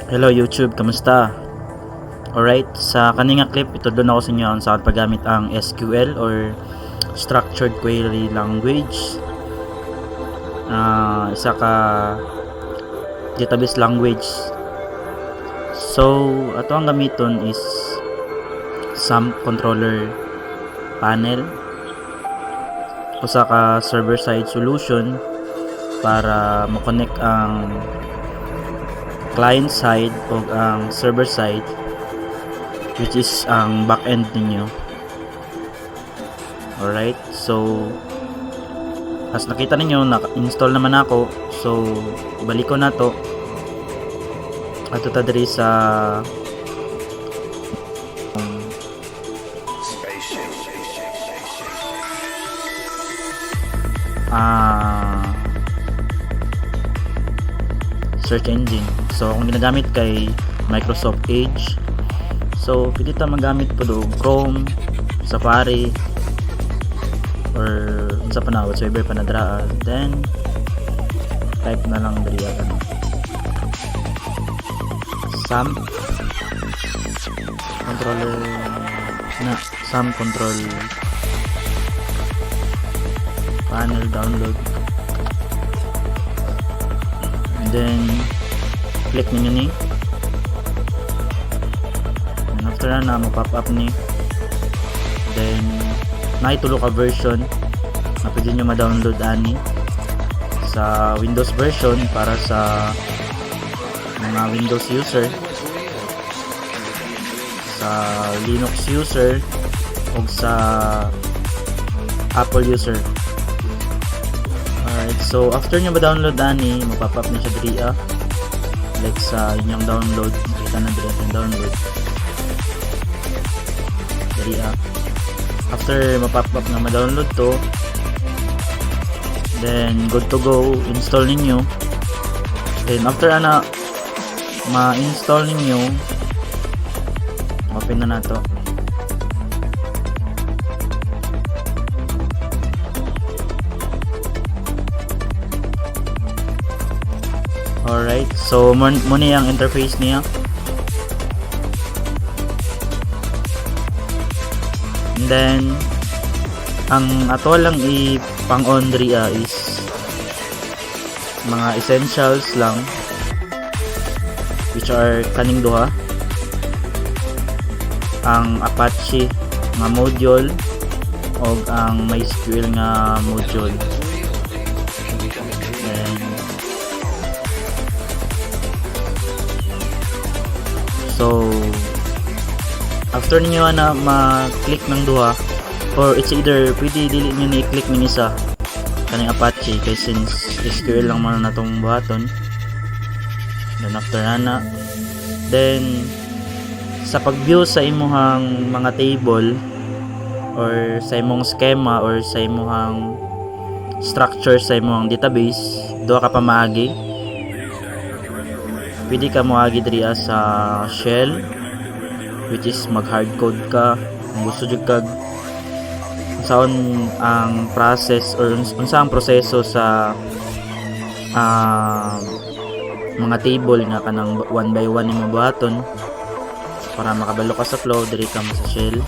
Hello YouTube, kamusta? Alright, sa kaninga clip, itudlo na ko sa inyo ang saan paggamit ang SQL or Structured Query Language. Isa ka database language. So, ato ang gamiton is XAMPP controller panel, usa ka server side solution para mo-connect ang client side o ang server side, which is ang backend ninyo. Alright, so as nakita ninyo, naka-install naman ako. So balik ko na to ato ta diri sa search engine. So kung ginagamit kay Microsoft Edge, so pwede ta magamit po do Chrome, Safari, or unsa pa na, whatsoever pa na dra. Then type na lang diri ano, XAMPP controller na, XAMPP control panel download, and then click ninyo ni, and after na mo pop up ni, then naitulo ka version na pwede nyo ma-download ani sa Windows version para sa mga Windows user, sa Linux user, o sa Apple user. Alright, so after nyo ma-download ani, mapop up na siya diri ah. Like sa inyong download, kita na diri ang download. Diri ah. After mapop up na ma-download to, then good to go, install ninyo. Then after ana ma-install ninyo, open na nato. Alright, so mo ni ang interface niya. And then ang ato lang i-pang-on diri ah, is mga essentials lang, which are kaning duha, ang Apache nga module o ang MySQL nga module. Then so after ninyo na ma-click ng duha, or it's either pwede dili niyo na i-click ng isa, kaning Apache, kay since SQL lang man natong buhaton. Then after ana, then sa pag-view sa imuhang mga table or sa imong schema or sa imuhang structure sa imong database, duha ka pa maagi. Pwede ka moagi diri ah sa shell, which is mag hard code ka kung gusto jud kag unsaon ang process or unsa ang proseso sa mga table nga kanang one by one nimo buhaton para makabalo ka sa flow. Diri ka mo sa shell,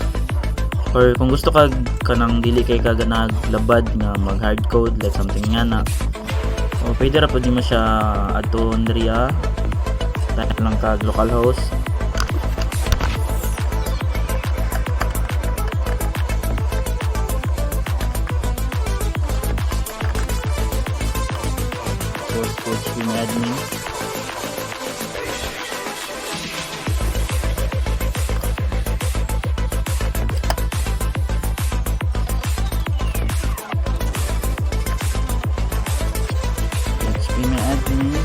or kung gusto ka kanang dili kay ka ganag labad nga mag hard code, like something nga na, o pwede ra pud nimo siya adtuon diri ah. Type lang kag localhost source phpMyAdmin, phpMyAdmin, phpMyAdmin,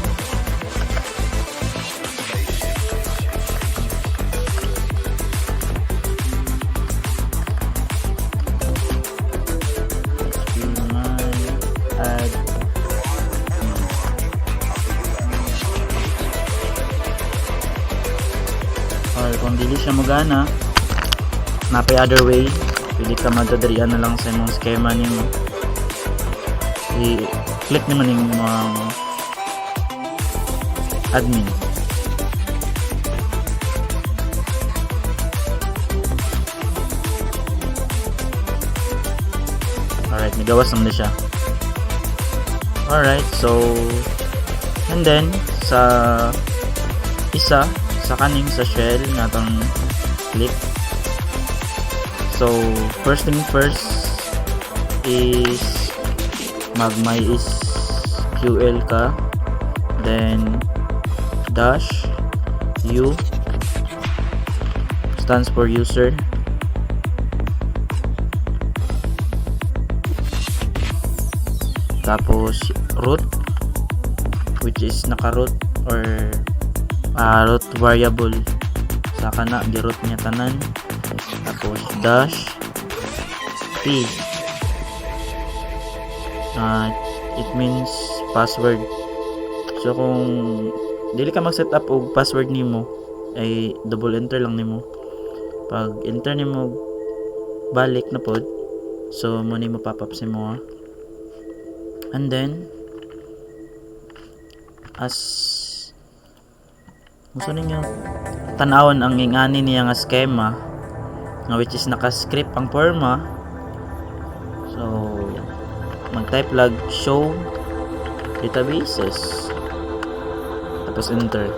or kung dili siya mogana, napay other way, pwede ka madadarian na lang sa imong schema nimo. I-click naman yung mga admin. Gawas naman na siya. Alright, so and then sa isa sa kaning sa shell nga atong click. So first thing first is mag MySQL ka, then dash u stands for user, tapos root, which is naka root or root variable sa kana, gi root niya tanan, tapos dash p, it means password. So kung dili ka mag set up og password nimo ay double enter lang nimo. Pag enter nimo, balik na pod. So mo ni mo pop up sa imo. And then as gusto ninyo tan-awon ang ingani niya nga schema nga which is naka-script ang forma, so mag-type lag show databases tapos enter.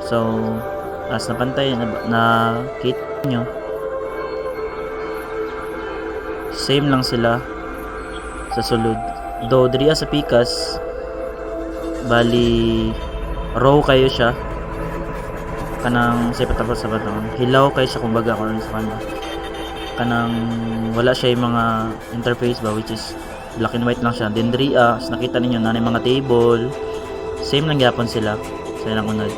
So as napantay na, kita nyo, same lang sila sa sulod, though diri sa pikas bali raw kayo siya, kanang sa patapos sa baton hilaw kayo siya kumbaga karon sa kanya, kanang wala siya yung mga interface ba, which is black and white lang siya. Then diri as nakita ninyo na mga table, same lang gyapon sila sa ilang unod.